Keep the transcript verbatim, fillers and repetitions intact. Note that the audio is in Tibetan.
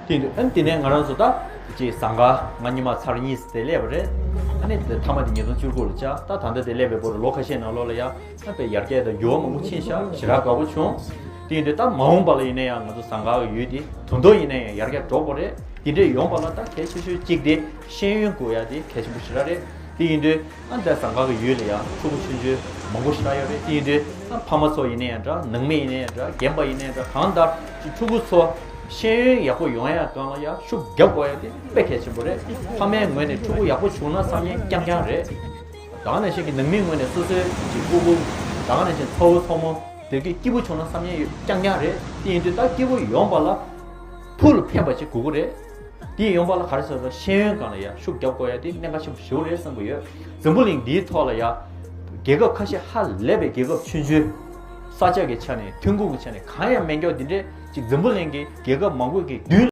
དེ་ཡིན་དུས་ཨ་ནི་དེ་ནས་ང་རང་ཚོ་ད་ཅིག་ཟངས་དཀར་ང་ཉི་མ་ཚར་གཉིས་ཙམ་དེ་སླེབས་པ་རེད། ཨ་ནི་དེ་མཐའ་མ་དེ་ཉིས་སྟོང་བཅུ་དགུ་ལ་བཅར། ད་ད་ལྟ་དེ་སླེབས་པའི་བར་ལོ་ཁ་ཤས་ནང་ལོགས་ལ་ཡ་ཨ་དཔེ་ཡར་རྒྱས་དང་འགྱུར་བ་མང་པོ་ཕྱིན་ཤག་ཞེ་དྲག་དགའ་པོ་བྱུང་། དེ་ཡིན་དུས་ད་མ་འོངས་པ་ལ་ཡིན་ན་ཡང་ང་ཚོ་ཟངས་དཀར་གི་ཡུལ་དེ་ད་དུང་ཡིན་ན་ཡང་ཡར་རྒྱས་འགྲོ་དགོས་རེད། དེ་འདྲས་ཡོང་བ་ལ་ད་གལ་ཆེ་ཤོས་གཅིག་དེ་ཤེས་ཡོན་དགོས་ཡ་དེ་གལ་ཆེན་པོ་ཞེ་དྲག་རེད། དེ་ཡིན་དུས་ཨ་ད་ཟངས་དཀར་གི་ཡུལ་ལ་ཡང་ཕྲུ་གུ་ཆུང་ཆུང་མང་པོ་ཞེ་དྲག་ཡོད་རེད། དེ་ཡིན་དུས་ཨ་ཕ་མ་ཚོ་ཡིན་ན་ཡང་འདྲ། ནང་མི་ཡིན་ན་ཡང་འདྲ། རྒན་པ་ཡིན་ན་ཡང་འདྲ། གང་ལྟར་ཅིག་ཕྲུ་གུ་ཚོ་ཤེས་ཡོན་ཡག་པོ་ཡོང་ཡ་སྒང་ལ་ཡ་ཤུགས་རྒྱབ་དགོས་ཡ་དེ་དཔེ་གལ་ཆེན་པོ་རེད། ཕ་མའི་ངོས་ནས་ཕྲུ་གུ་ཡག་པོ་བྱུང་ན་བསམ་ཡས་རྐྱང་རྐྱང་རེད། ད་ག་ནང་བཞིན་གྱི་ནང་མིའི་ངོས་ནས་སོ་སོའི་གཅིག་ཕྲུ་གུ། ད་ག་ནང་བཞིན་ཚ་བོ་ཚ་མོ་དེ་གི་སྐྱིད་པོ་བྱུང་ན་བསམ་ཡས་ཡོད་རྐྱང་རྐྱང་རེད། དེ་ཡིན་དུས་ད་སྐྱིད་པོ་ཡོང་བ་ལ་ཕུགས་ལ་ཕན་པ་ཅིག་དགོས་ཀྱི་རེད། དེ་ཡོང་བ་ལ་ག་རེ་ཟེར་ན་ཤེས་ཡོན་སྒང་ལ་ཡ་ཤུགས་རྒྱབ་དགོས་ཡ་དེ་གནད་འགག་ཆེན་པོ་ཞེ་པོ་རེད་བསམ་གྱི་ཡོད། འཛམ་བུ་གླིང་འདིའི་ཐོག་ལ་ཡ་རྒྱལ་ཁབ་ཁ་ཤས་ཧ་ལས་པའི་རྒྱལ་ཁབ་ཆུང་ཆུང་། ས་ཆ་གི་ཆ་ནས་ཐོན་ཁུངས་ཀྱི་ཆ་ནས་གང་ཡང་མེད་མཁན་འདི་འདྲས་ཅིག་འཛམ་བུ་གླིང་གི་རྒྱལ་ཁབ་མང་པོ་གི་མདུན་